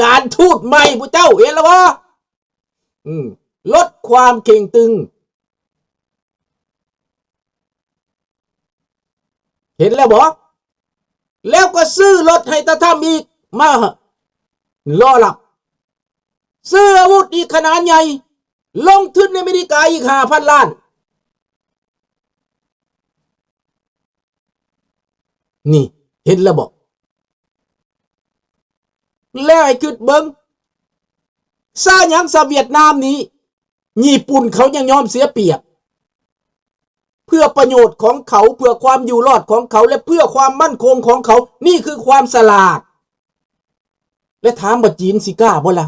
ການທູດໃໝ່ພວກເຈົ້າ ເຫັນແລ້ວບໍ່? ອືມ ລົດຄວາມເຄັ່ງຕຶງ ເຫັນແລ້ວບໍ່? ແລ້ວກໍຊື້ລົດໃຫ້ຕາທຳອີກ ມາລໍຮັບ ຊື້ອາວຸດອີກຂະໜານໃຫຍ່ ລົງທຶນໃນອາເມລິກາອີກຫ້າພັນລ້ານ ນີ້ ເຫັນແລ້ວບໍ່? ແລ້ວໃຫ້ຄິດເບິ່ງ ຊາຫຍັງຊາຫວຽດນາມນີ້ ຍີ່ປຸ່ນເຂົາຍັງຍອມເສຍປຽບ ເພື່ອປະໂຫຍດຂອງເຂົາ ເພື່ອຄວາມຢູ່ລອດຂອງເຂົາ ແລະ ເພື່ອຄວາມໝັ້ນຄົງຂອງເຂົາ. ນີ້ຄືຄວາມສະຫຼາດ. ແລະ ຖາມວ່າຈີນຊິກ້າບໍ່ລະ?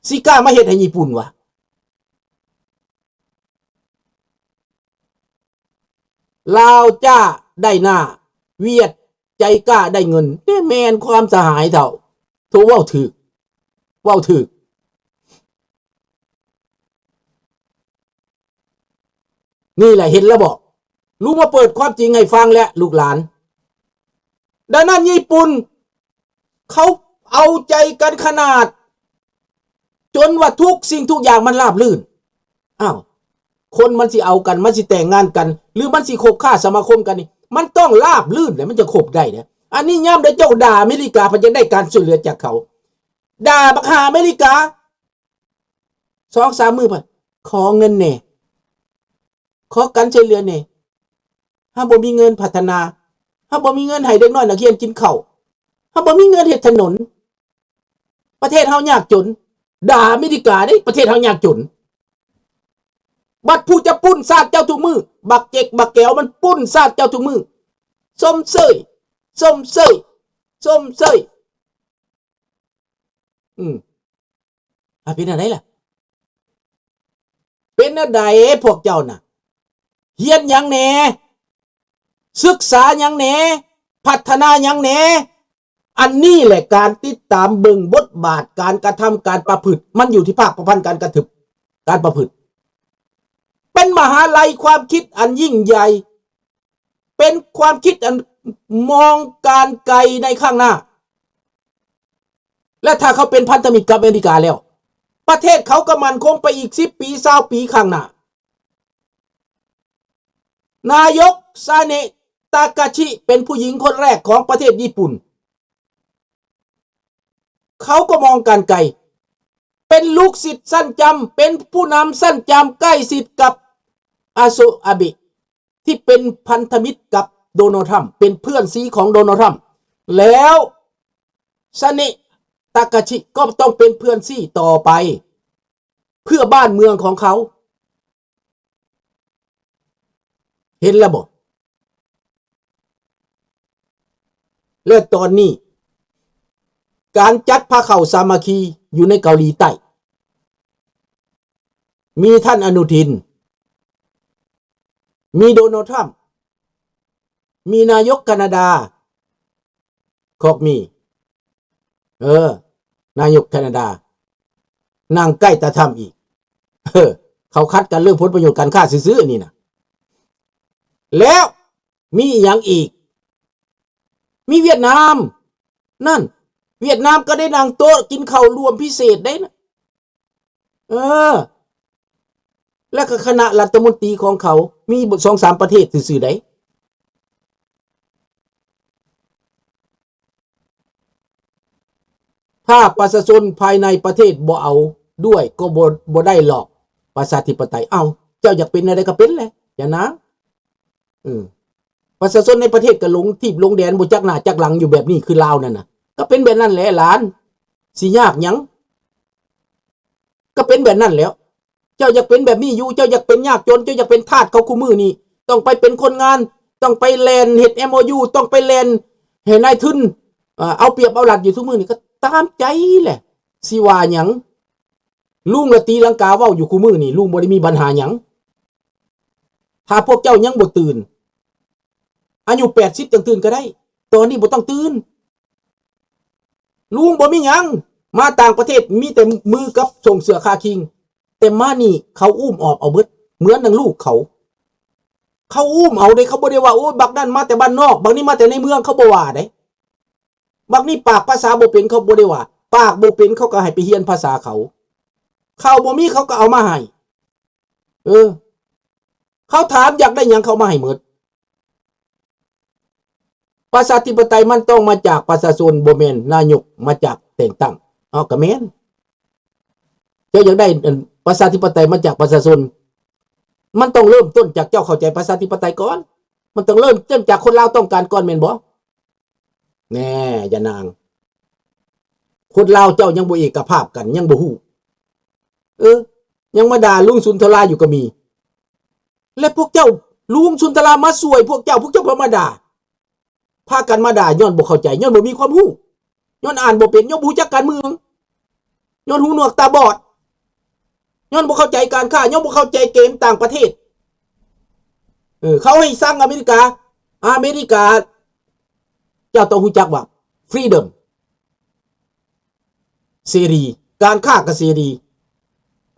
ຊິກ້າມາເຮັດໃຫ້ຍີ່ປຸ່ນຫວາ? ລາວຈ້າໄດ້ໜ້າ ຫວຽດໃຈກ້າໄດ້ເງິນ. ນີ້ແມ່ນຄວາມສະຫາຍເຖົ້າ. ໂທ ເວົ້າຖືກ ເວົ້າຖືກ. ນີ້ແຫຼະ ເຫັນແລ້ວບໍ່? ລຸງມາເປີດຄວາມຈິງໃຫ້ຟັງແລ້ວ ລູກຫຼານ. ດັ່ງນັ້ນ ຍີ່ປຸ່ນເຂົາເອົາໃຈກັນຂະໜາດ ຈົນວ່າທຸກສິ່ງທຸກຢ່າງມັນລາບລື່ນ. ອ້າວ ຄົນມັນຊິເອົາກັນ ມັນຊິແຕ່ງງານກັນ ຫຼື ມັນຊິຄົບຄ້າສະມາຄົມກັນນີ້ ມັນຕ້ອງລາບລື່ນແຫຼະ ມັນຈະຄົບໄດ້ເດ້. ອັນນີ້ຍາມໃດເຈົ້າດ່າອາເມລິກາ ເພິ່ນຈະໄດ້ການຊ່ວຍເຫຼືອຈາກເຂົາ. ດ່າບັກຫ່າອາເມລິກາ ສອງສາມມື້ໄປ ຂໍເງິນແດ່ ຂໍການຊ່ວຍເຫຼືອແດ່. ເຮົາບໍ່ມີເງິນພັດທະນາ ເຮົາບໍ່ມີເງິນໃຫ້ເດັກນ້ອຍນັກຮຽນກິນເຂົ້າ ເຮົາບໍ່ມີເງິນເຮັດຖະໜົນ. ປະເທດເຮົາຍາກຈົນ. ດ່າອາເມລິກາເດ້ ປະເທດເຮົາຍາກຈົນ. ບັດຜູ້ຈະປຸ້ນຊາດເຈົ້າທຸກມື້ ບັກເຈັກບັກແກວມັນປຸ້ນຊາດເຈົ້າທຸກມື້. ຊົມເຊີຍ ຊົມເຊີຍ ຊົມເຊີຍ. ອືມ ອາ ເປັນແນວໃດລະ? ເປັນແນວໃດພວກເຈົ້ານະ? ຮຽນຫຍັງແດ່? ສຶກສາຫຍັງແດ່? ພັດທະນາຫຍັງແດ່? ອັນນີ້ແຫຼະ ການຕິດຕາມເບິ່ງບົດບາດການກະທຳ ການປະພຶດ ມັນຢູ່ທີ່ພາກປະພັນການກະທຶບ ການປະພຶດ ເປັນມະຫາໄລຄວາມຄິດອັນຍິ່ງໃຫຍ່ ເປັນຄວາມຄິດອັນມອງການໄກໃນຂ້າງໜ້າ. ແລະ ຖ້າເຂົາເປັນພັນທະມິດກັບອາເມລິກາແລ້ວ ປະເທດເຂົາກໍໝັ້ນຄົງໄປອີກສິບປີ ຊາວປີຂ້າງໜ້າ. ນາຍົກຊາເນະ ຕາກາຊິ ເປັນຜູ້ຍິງຄົນແລກຂອງປະເທດຍີ່ປຸ່ນ. ເຂົາກໍມອງການໄກ ເປັນລູກສິດຊັ້ນຈຳ ເປັນຜູ້ນຳຊັ້ນຈຳໃກ້ຊິດກັບອາໂຊອາເບະ ທີ່ເປັນພັນທະມິດກັບໂດນັລ ທຣຳ ເປັນເພື່ອນຊີຂອງໂດນັລ ທຣຳ ແລ້ວຊາເນະ ຕາກາຊິ ກໍຕ້ອງເປັນເພື່ອນຊີຕໍ່ໄປ ເພື່ອບ້ານເມືອງຂອງເຂົາ. ເຫັນແລ້ວບໍ່? ແລະ ຕອນນີ້ ການຈັດພາເຂົ້າສາມັກຄີຢູ່ໃນເກົາຫຼີໃຕ້ ມີທ່ານອະນຸທິນ ມີໂດນັລ ທຣຳ ມີນາຍົກການາດາ ຄອກມີ ເອີ ນາຍົກການາດາ ນັ່ງໃກ້ຕາທຣຳອີກ. ເອີ ເຂົາຂັດກັນເລື່ອງຜົນປະໂຫຍດການຄ້າຊື່ໆ ອັນນີ້ນະ. ແລ້ວມີອີ່ຫຍັງອີກ? ມີຫວຽດນາມ ນັ້ນ ຫວຽດນາມກໍໄດ້ນັ່ງໂຕະກິນເຂົ້າລວມພິເສດໄດ້ນະ. ເອີ ແລ້ວກໍຄະນະລັດຖະມົນຕີຂອງເຂົາ ມີສອງສາມປະເທດຊື່ໆ ໃດ. ຖ້າປະຊາຊົນພາຍໃນປະເທດບໍ່ເອົາດ້ວຍ ກໍບໍ່ ບໍ່ໄດ້ຫຼອກປະຊາທິປະໄຕ. ເອົ້າ ເຈົ້າຢາກເປັນແນວໃດກໍເປັນແຫຼະ ຢ່ານາງ. ເອີ ປະຊາຊົນໃນປະເທດກໍຫຼົງທີບຫຼົງແດນ ບໍ່ຈັກໜ້າຈັກຫຼັງຢູ່ແບບນີ້ ຄືລາວນັ້ນນະ. ກໍເປັນແບບນັ້ນແຫຼະຫຼານ ຊິຍາກຫຍັງ? ກໍເປັນແບບນັ້ນແຫຼະ. ເຈົ້າຢາກເປັນແບບນີ້ຢູ່ ເຈົ້າຢາກເປັນຍາກຈົນ ເຈົ້າຢາກເປັນທາດເຂົາຄູ່ມື້ນີ້ ຕ້ອງໄປເປັນຄົນງານ ຕ້ອງໄປແລ່ນເຮັດເອັມໂອຢູ ຕ້ອງໄປແລ່ນໃຫ້ນາຍທຶນ ເອີ ເອົາປຽບເອົາລັດຢູ່ທຸກມື້ນີ້ ກໍຕາມໃຈແຫຼະ ຊິວ່າຫຍັງ? ລຸງລະຕີລັງກາເວົ້າຢູ່ຄູ່ມື້ນີ້ ລຸງບໍ່ໄດ້ມີບັນຫາຫຍັງ. ຖ້າພວກເຈົ້າຍັງບໍ່ຕື່ນ ອາຍຸແປດສິບຈັ່ງຕື່ນກໍໄດ້ ຕອນນີ້ບໍ່ຕ້ອງຕື່ນ. ລຸງບໍ່ມີຫຍັງ ມາຕ່າງປະເທດມີແຕ່ມືກັບສົ່ງເສື້ອຄາຄິງ ແຕ່ມານີ້ເຂົາອຸ້ມອອບເອົາເບິດ ເໝືອນດັ່ງລູກເຂົາ. ເຂົາອຸ້ມເອົາເດ້ ເຂົາບໍ່ໄດ້ວ່າ ໂອ້ຍ ບັກນັ້ນມາແຕ່ບ້ານນອກ ບັກນີ້ມາແຕ່ໃນເມືອງ ເຂົາບໍ່ວ່າເດ້. ບັກນີ້ປາກພາສາບໍ່ເປັນ ເຂົາບໍ່ໄດ້ວ່າ ປາກບໍ່ເປັນ ເຂົາກໍໃຫ້ໄປຮຽນພາສາເຂົາ ເຂົາບໍ່ມີ ເຂົາກໍເອົາມາໃຫ້ ເອີ ເຂົາຖາມຢາກໄດ້ຫຍັງ ເຂົາເອົາມາໃຫ້ໝົດ. ປະຊາທິປະໄຕມັນຕ້ອງມາຈາກປະຊາຊົນ ບໍ່ແມ່ນນາຍົກມາຈາກແຕ່ງຕັ້ງ. ເອົາ ກໍແມ່ນ ເຈົ້າຢາກໄດ້ ອັນ ປະຊາທິປະໄຕມາຈາກປະຊາຊົນ ມັນຕ້ອງເລີ່ມຕົ້ນຈາກເຈົ້າເຂົ້າໃຈປະຊາທິປະໄຕກ່ອນ ມັນຕ້ອງເລີ່ມຕົ້ນຈາກຄົນລາວຕ້ອງການກ່ອນ ແມ່ນບໍ່? ແນ່ ຢ່ານາງ ຄົນລາວເຈົ້າຍັງບໍ່ເອກະພາບກັນ ຍັງບໍ່ຮູ້ ເອີ ຍັງມາດ່າລຸງສຸນທະລາຢູ່ກໍມີ ແລະ ພວກເຈົ້າ ລຸງສຸນທະລາມາຊ່ວຍພວກເຈົ້າ ພວກເຈົ້າກໍມາດ່າ ພາກັນມາດ່າ ຍ້ອນບໍ່ເຂົ້າໃຈ ຍ້ອນບໍ່ມີຄວາມຮູ້ ຍ້ອນອ່ານບໍ່ເປັນ ຍ້ອນບໍ່ຮູ້ຈັກການເມືອງ ຍ້ອນຫູໜວກຕາບອດ ຍ້ອນບໍ່ເຂົ້າໃຈການຄ້າ ຍ້ອນບໍ່ເຂົ້າໃຈເກມຕ່າງປະເທດ ເອີ ເຂົາໃຫ້ສັ່ງອາເມລິກາ ອາເມລິກາ ເຈົ້າຕ້ອງຮູ້ຈັກວ່າ freedom ເສລີ ການຄ້າກໍເສລີ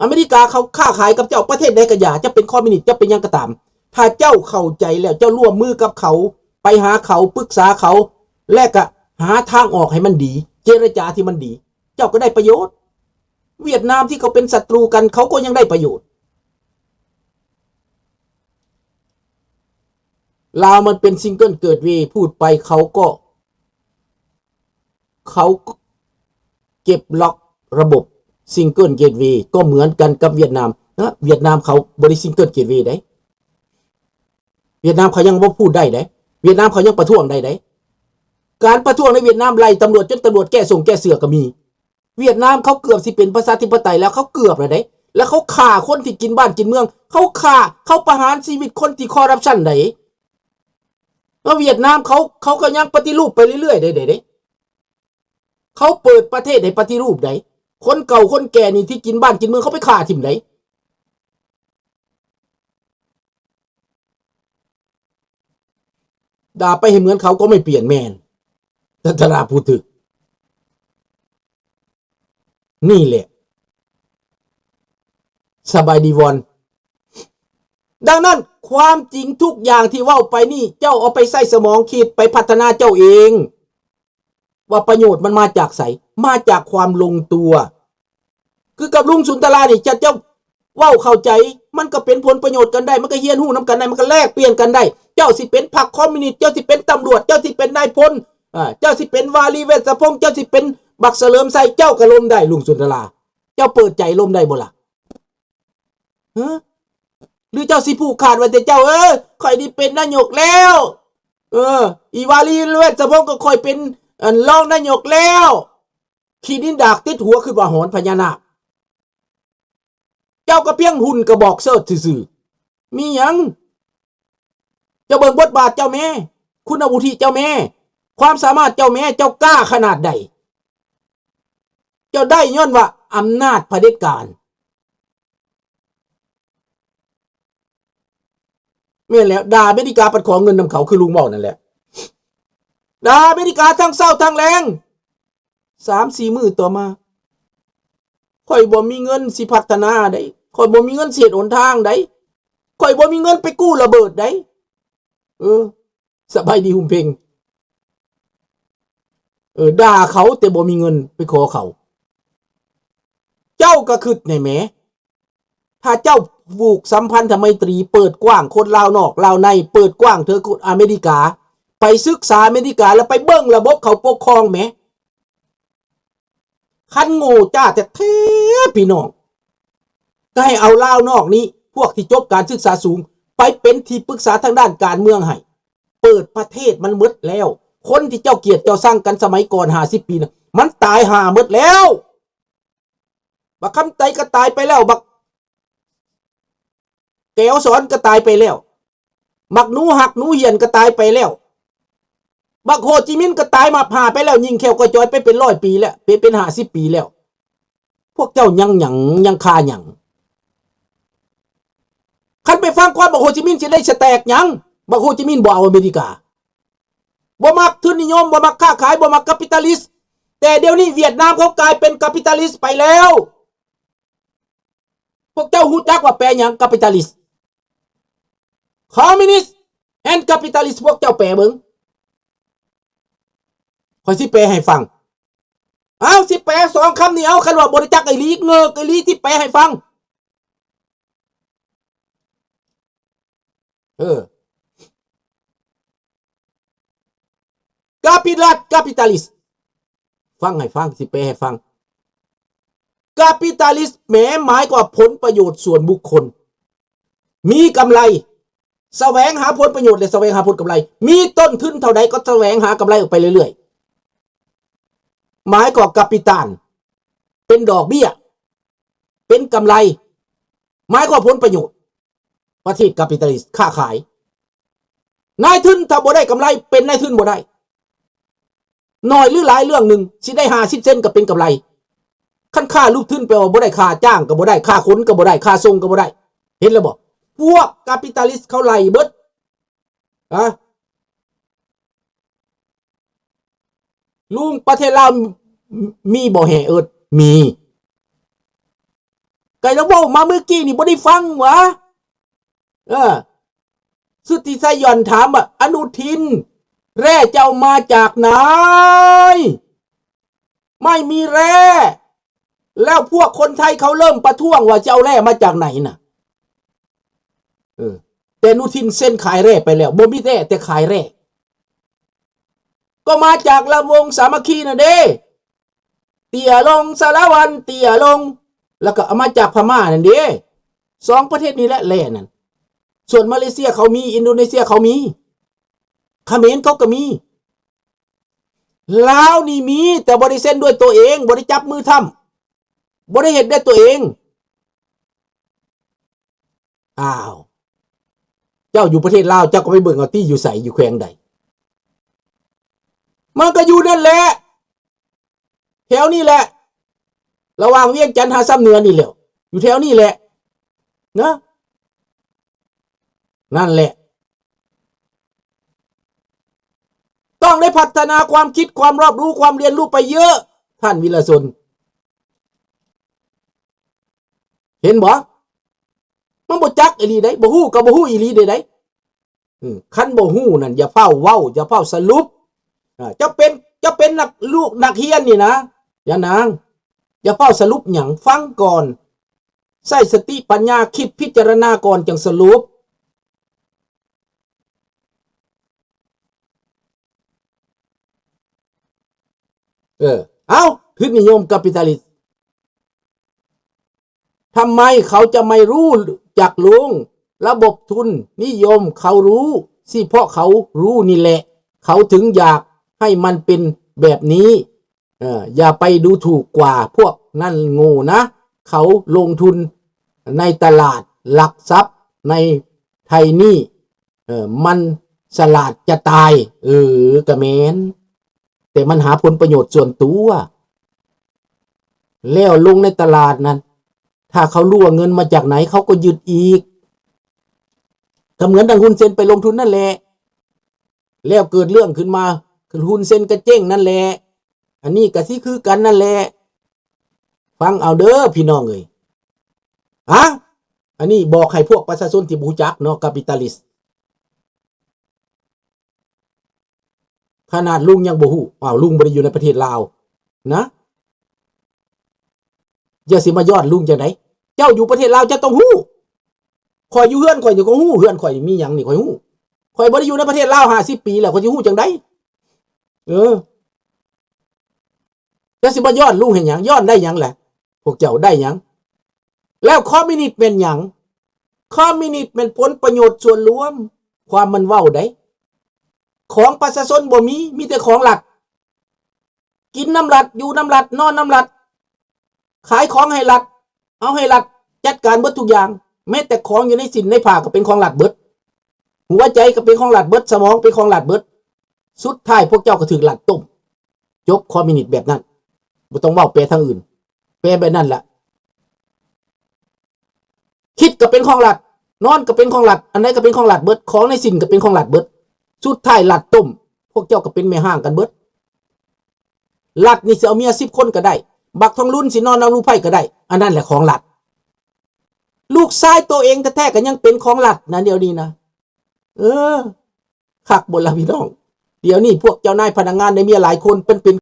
ອາເມລິກາເຂົາຄ້າຂາຍກັບເຈົ້າ ປະເທດໃດກໍຢ່າ ຈະເປັນຄອມມິວນິດ ຈະເປັນຫຍັງກໍຕາມ ຖ້າເຈົ້າເຂົ້າໃຈແລ້ວ ເຈົ້າຮ່ວມມືກັບເຂົາ ໄປຫາເຂົາ ປຶກສາເຂົາ ແລະ ກະຫາທາງອອກໃຫ້ມັນດີ ເຈລະຈາທີ່ມັນດີ ເຈົ້າກໍໄດ້ປະໂຫຍດ ຫວຽດນາມທີ່ເຂົາເປັນສັດຕູກັນ ເຂົາກໍຍັງໄດ້ປະໂຫຍດ. ລາວມັນເປັນ single gateway ພູດໄປເຂົາກໍ ເຂົາເກັບລັອກລະບົບ single gateway ກໍເໝືອນກັນກັບຫວຽດນາມ ເນາະ ຫວຽດນາມເຂົາບໍ່ໄດ້ single gateway ໃດ ຫວຽດນາມເຂົາຍັງເວົ້າພູດໄດ້ໃດ ຫວຽດນາມເຂົາຍັງປະທ້ວງໄດ້ໃດ ການປະທ້ວງໃນຫວຽດນາມໄລ່ຕຳຫຼວດຈົນຕຳຫຼວດແກ້ສົ້ງແກ້ເສື້ອກໍມີ ຫວຽດນາມເຂົາເກືອບຊິເປັນປະຊາທິປະໄຕແລ້ວ ເຂົາເກືອບແລ້ວເດ້ ແລ້ວເຂົາຂ້າຄົນທີ່ກິນບ້ານກິນເມືອງ ເຂົາຂ້າ ເຂົາປະຫານຊີວິດຄົນທີ່ຄໍຣັບຊັນໃດ ແລ້ວຫວຽດນາມເຂົາ ເຂົາກໍຍັງປະຕິຮູບໄປເລື້ອຍໆເດ້ ເດ້ ເດ້ ເຂົາເປີດປະເທດໃຫ້ປະຕິຮູບໃດ ຄົນເກົ່າຄົນແກ່ນີ້ທີ່ກິນບ້ານກິນເມືອງ ເຂົາໄປຂ້າຖິ້ມໃດ ດ່າໄປໃຫ້ເໝືອນເຂົາກໍໄມ່ປ່ຽນ ແມ່ນ ທັນທະລາຜູ້ຖືກ ນີ້ແຫຼະ ສະບາຍດີວອນ ດັ່ງນັ້ນ ຄວາມຈິງທຸກຢ່າງທີ່ເວົ້າໄປນີ້ ເຈົ້າເອົາໄປໃຊ້ສະໝອງຄິດ ໄປພັດທະນາເຈົ້າເອງ ວ່າປະໂຫຍດມັນມາຈາກໃສ? ມາຈາກຄວາມລົງຕົວ. ຄືກັບລຸງສຸນທະລານີ້ ຈະ ເຈົ້າເວົ້າເຂົ້າໃຈ ມັນກໍເປັນຜົນປະໂຫຍດກັນໄດ້ ມັນກໍຮຽນຮູ້ນຳກັນໄດ້ ມັນກໍແລກປ່ຽນກັນໄດ້. ເຈົ້າຊິເປັນພັກຄອມມິວນິດ ເຈົ້າຊິເປັນຕຳຫຼວດ ເຈົ້າຊິເປັນນາຍພົນ ເຈົ້າຊິເປັນວາລີ ເວດສະພົງ ເຈົ້າຊິເປັນບັກສະເຫຼີມໄຊ ເຈົ້າກໍລົມໄດ້ ລຸງສຸນທະລາ. ເຈົ້າເປີດໃຈລົມໄດ້ບໍ່ລະ? ຮະ? ຫຼືເຈົ້າຊິຜູກຂາດວ່າແຕ່ເຈົ້າ ເອີ ຂ້ອຍນີ້ເປັນນາຍົກແລ້ວ ເອີ ອີວາລີ ເວດສະພົງ ກໍຂ້ອຍເປັນ ອັນ ຮອງນາຍົກແລ້ວ ຂີ້ດິນດາກຕິດຫົວ ຄືວ່າຫອນພະຍານາກ. ເຈົ້າກໍພຽງຫຸ່ນກະບອກເສີດຊື່ໆ ມີຫຍັງ? ເຈົ້າເບິ່ງບົດບາດເຈົ້າແມ້ ຄຸນວຸທິເຈົ້າແມ້ ຄວາມສາມາດເຈົ້າແມ້ ເຈົ້າກ້າຂະໜາດໃດ? ເຈົ້າໄດ້ຍ້ອນວ່າອຳນາດຜະເດັດການ. ແມ່ນແລ້ວ ດ່າອາເມລິກາ ພັດຂໍເງິນນຳເຂົາ ຄືລຸງເວົ້ານັ້ນແຫຼະ ດ່າອາເມລິກາທັງເຊົ້າທັງແລງ. ສາມສີ່ມື້ຕໍ່ມາ ຂ້ອຍບໍ່ມີເງິນຊິພັດທະນາໃດ໋ ຂ້ອຍບໍ່ມີເງິນຊິເຮັດຫົນທາງໃດ໋ ຂ້ອຍບໍ່ມີເງິນໄປກູ້ລະເບີດໃດ໋. ເອີ ສະບາຍດີຫຸ່ມເພັງ ເອີ ດ່າເຂົາແຕ່ບໍ່ມີເງິນໄປຂໍເຂົາ. ເຈົ້າກໍຄິດແດ່ແໝ ຖ້າເຈົ້າຜູກສຳພັນທະໄມຕີ ເປີດກວ້າງຄົນລາວນອກລາວໃນ ເປີດກວ້າງເຖິງອາເມລິກາ ໄປສຶກສາອາເມລິກາ ແລ້ວໄປເບິ່ງລະບົບເຂົາປົກຄອງແໝ. ຄັນໂງ່ຈ້າແທ້ໆ ພີ່ນ້ອງ ກໍໃຫ້ເອົາລາວນອກນີ້ ພວກທີ່ຈົບການສຶກສາສູງ ໄປເປັນທີ່ປຶກສາທາງດ້ານການເມືອງໃຫ້. ເປີດປະເທດມັນໝົດແລ້ວ. ຄົນທີ່ເຈົ້າກຽດເຈົ້າຊັງກັນສະໄໝກ່ອນຫ້າສິບປີນະ ມັນຕາຍຫ່າໝົດແລ້ວ. ບັກຄຳໄຕກໍຕາຍໄປແລ້ວ, ບັກແກວສອນກໍຕາຍໄປແລ້ວ, ບັກໜູຮັກໜູຫ່ຽນກໍຕາຍໄປແລ້ວ, ບັກໂຮຈິມິນກໍຕາຍມາຜ່າໄປແລ້ວ, ຍິງແຂ້ວກໍຈ່ອຍໄປເປັນຮ້ອຍປີແລ້ວ, ເປັນ ເປັນຫ້າສິບປີແລ້ວ. ພວກເຈົ້າຍັງຫຍັງ, ຍັງຄາຫຍັງ? ຄັນໄປຟັງຄວາມບັກໂຮຈິມິນຊິໄດ້ສະແຕກຫຍັງ? ບັກໂຮຈິມິນບໍ່ເອົາອາເມລິກາ. ບໍ່ມັກທຶນນິຍົມ, ບໍ່ມັກຄ້າຂາຍ, ບໍ່ມັກກາປິຕາລິດ. ແຕ່ດຽວນີ້ຫວຽດນາມເຂົາກາຍເປັນກາປິຕາລິດໄປແລ້ວ. ພວກເຈົ້າຮູ້ຈັກວ່າແປຫຍັງ ກາປິຕາລິດ? ຄອມມິວນິດ ແອນ ກາປິຕາລິດ ພວກເຈົ້າແປເບິ່ງ. ຂ້ອຍຊິແປໃຫ້ຟັງ. ເອົາ ຊິແປສອງຄຳນີ້ ເອົາ ຄັນວ່າບໍ່ໄດ້ຈັກອີ່ຫຼີ ເງີກອີ່ຫຼີ ຊິແປໃຫ້ຟັງ. ເອີ ກາປິດລັດ ກາປິຕາລິສ ຟັງໃຫ້ຟັງ ຊິແປໃຫ້ຟັງ. ກາປິຕາລິສ ແໝ ໝາຍກວ່າຜົນປະໂຫຍດສ່ວນບຸກຄົນ ມີກຳໄລ ສະແຫວງຫາຜົນປະໂຫຍດ ແລະ ສະແຫວງຫາຜົນກຳໄລ ມີຕົ້ນທຶນເທົ່າໃດກໍສະແຫວງຫາກຳໄລອອກໄປເລື້ອຍໆ ໝາຍກວ່າກາປິຕານ ເປັນດອກເບ້ຍ ເປັນກຳໄລ ໝາຍກວ່າຜົນປະໂຫຍດ. ປະເທດກາປິຕາລິສ ຄ້າຂາຍ ນາຍທຶນຖ້າບໍ່ໄດ້ກຳໄລ ເປັນນາຍທຶນບໍ່ໄດ້. ໜ້ອຍຫຼືຫຼາຍເລື່ອງໜຶ່ງ ຊິໄດ້ຫ້າສິບເຊັນກໍເປັນກຳໄລ. ຄັນຄ່າລູກທຶນແປວ່າບໍ່ໄດ້ ຄ່າຈ້າງກໍບໍ່ໄດ້ ຄ່າຂົນກໍບໍ່ໄດ້ ຄ່າສົ່ງກໍບໍ່ໄດ້. ເຫັນແລ້ວບໍ່? ພວກກາປິຕາລິສເຂົາໄລ່ເບິດ. ອາ ລຸງ ປະເທດລາວ ມີບໍ່ແຮ່ເອິດ? ມີ. ໄກລະເວົ້າມາມື້ກີ້ນີ້ ບໍ່ໄດ້ຟັງຫວາ? ເອີ ສຸດທິໄຊຢອນຖາມວ່າ ອະນຸທິນ ແຮ່ເຈົ້າມາຈາກໃນ? ໄມ່ມີແຮ່ ແລ້ວພວກຄົນໄທເຂົາເລີ່ມປະທ້ວງວ່າຈະເອົາແຮ່ມາຈາກໃນນະ. ເອີ ແຕ່ອະນຸທິນເຊັນຂາຍແຮ່ໄປແລ້ວ ບໍ່ມີແຮ່ ແຕ່ຂາຍແຮ່. ກໍມາຈາກລຳວົງສາມັກຄີນັ້ນເດ້ ເຕ້ຍລົງ ສາລະວັນເຕ້ຍລົງ ແລ້ວກໍເອົາມາຈາກພະມ້ານັ້ນເດ້. ສອງປະເທດນີ້ແຫຼະແຮ່ນັ້ນ. ສ່ວນມາເລເຊຍເຂົາມີ ອິນໂດເນເຊຍເຂົາມີ ຂະເໝນເຂົາກໍມີ. ລາວນີ້ມີ ແຕ່ບໍ່ໄດ້ເຊັນດ້ວຍຕົວເອງ ບໍ່ໄດ້ຈັບມືທຳ ບໍ່ໄດ້ເຮັດດ້ວຍຕົວເອງ. ອ້າວ ເຈົ້າຢູ່ປະເທດລາວ ເຈົ້າກໍໄປເບິ່ງເອົາຕິ ຢູ່ໃສ ຢູ່ແຂວງໃດ? ມັນກໍຢູ່ນັ້ນແຫຼະ ແຖວນີ້ແຫຼະ ລະຫວ່າງວຽງຈັນຫາຊຳເໜືອນີ້ແຫຼະ ຢູ່ແຖວນີ້ແຫຼະນະ. ນັ້ນແຫຼະ ຕ້ອງໄດ້ພັດທະນາຄວາມຄິດ ຄວາມຮອບຮູ້ ຄວາມຮຽນຮູ້ໄປເຍອະ ທ່ານວິລະຊົນ. ເຫັນບໍ່? ມັນບໍ່ຈັກອີ່ຫຼີໃດ໋ ບໍ່ຮູ້ກໍບໍ່ຮູ້ອີ່ຫຼີໃດ໋. ອືມ ຄັນບໍ່ຮູ້ນັ້ນ ຢ່າຟ້າວເວົ້າ ຢ່າຟ້າວສະຫຼຸບ. ເຈົ້າເປັນ ເຈົ້າເປັນນັກ ລູກນັກຮຽນນີ້ນະ ຢ່ານາງ ຢ່າຟ້າວສະຫຼຸບຫຍັງ ຟັງກ່ອນ ໃຊ້ສະຕິປັນຍາ ຄິດພິຈາລະນາກ່ອນ ຈັ່ງສະຫຼຸບ. ເອີ ເອົ້າ ທຶນນິຍົມກາປິຕາລິສ ທຳໄມເຂົາຈະໄມ່ຮູ້ຈັກລຸງ? ລະບົບທຶນນິຍົມເຂົາຮູ້ ຊິເພາະເຂົາຮູ້ນີ້ແຫຼະ ເຂົາເຖິງຢາກໃຫ້ມັນເປັນແບບນີ້. ເອີ ຢ່າໄປດູຖູກກວ່າພວກນັ້ນໂງ່ນະ ເຂົາລົງທຶນໃນຕະຫຼາດຫຼັກຊັບໃນໄທນີ້ ເອີ ມັນສະຫຼາດຈະຕາຍ. ເອີ ກະແມ່ນ ແຕ່ມັນຫາຜົນປະໂຫຍດສ່ວນຕົວ ແລ້ວລົງໃນຕະຫຼາດນັ້ນ ຖ້າເຂົາຮູ້ວ່າເງິນມາຈາກໃນ ເຂົາກໍຍຶດອີກ. ກໍເໝືອນດັ່ງຮຸນເຊັນໄປລົງທຶນນັ້ນແຫຼະ ແລ້ວເກີດເລື່ອງຂຶ້ນມາ ຮຸນເຊັນກໍເຈັ້ງນັ້ນແຫຼະ ອັນນີ້ກໍຊິຄືກັນນັ້ນແຫຼະ. ຟັງເອົາເດີພີ່ນ້ອງເອີຍ ອະ ອັນນີ້ບອກໃຫ້ພວກປະຊາຊົນທີ່ບໍ່ຮູ້ຈັກເນາະ ກາປິຕາລິສ. ຂະໜາດລຸງຍັງບໍ່ຮູ້ ອ້າວ ລຸງບໍ່ໄດ້ຢູ່ໃນປະເທດລາວນະ ຢ່າຊິມາຍ້ອນລຸງຈັ່ງໃດ? ເຈົ້າຢູ່ປະເທດລາວເຈົ້າຕ້ອງຮູ້. ຂ້ອຍຢູ່ເຮືອນຂ້ອຍນີ້ກໍຮູ້ ເຮືອນຂ້ອຍນີ້ມີຫຍັງນີ້ຂ້ອຍຮູ້. ຂ້ອຍບໍ່ໄດ້ຢູ່ໃນປະເທດລາວຫ້າສິບປີແລ້ວ ຂ້ອຍຊິຮູ້ຈັ່ງໃດ? ເອີ ແລ້ວຊິມາຍ້ອນລຸງເຮັດຫຍັງ? ຍ້ອນໄດ້ຫຍັງລະ? ພວກເຈົ້າໄດ້ຫຍັງ? ແລ້ວຄອມມິວນິດແມ່ນຫຍັງ? ຄອມມິວນິດແມ່ນຜົນປະໂຫຍດສ່ວນລວມ ຄວາມມັນເວົ້າໃດ໋. ຂອງປະຊາຊົນບໍ່ມີ ມີແຕ່ຂອງລັດ. ກິນນຳລັດ ຢູ່ນຳລັດ ນອນນຳລັດ ຂາຍຂອງໃຫ້ລັດ ເອົາໃຫ້ລັດຈັດການເບິດທຸກຢ່າງ. ແມ້ແຕ່ຂອງຢູ່ໃນສິ້ນໃນຜ້າກໍເປັນຂອງລັດເບິດ ຫົວໃຈກໍເປັນຂອງລັດເບິດ ສະໝອງເປັນຂອງລັດເບິດ. ສຸດທ້າຍພວກເຈົ້າກໍຖືກລັດຕົ້ມ. ຈົບຄອມມິວນິດແບບນັ້ນ. ບໍ່ຕ້ອງເວົ້າ ແປທາງອື່ນ ແປແບບນັ້ນລະ. ຄິດກໍເປັນຂອງລັດ ນອນກໍເປັນຂອງລັດ ອັນໃດກໍເປັນຂອງລັດເບິດ ຂອງໃນສິ້ນກໍເປັນຂອງລັດເບິດ. ສຸດທ້າຍລັດຕົ້ມ ພວກເຈົ້າກໍເປັນແມ່ຮ້າງກັນເບິດ. ລັດນີ້ຊິເອົາເມຍສິບຄົນກໍໄດ້ ບັກທອງລຸນຊິນອນນຳລູກໃຜກໍໄດ້ ອັນນັ້ນແຫຼະຂອງລັດ. ລູກຊາຍໂຕເອງແທ້ໆກໍຍັງເປັນຂອງລັດນະ ດຽວນີ້ນະ. ເອີ ຄັກບໍ່ລະພີ່ນ້ອງ? ດຽວນີ້ພວກເຈົ້ານາຍພະນັກງານໄດ້ເມຍຫຼາຍຄົນ ເປັນ ເປັນ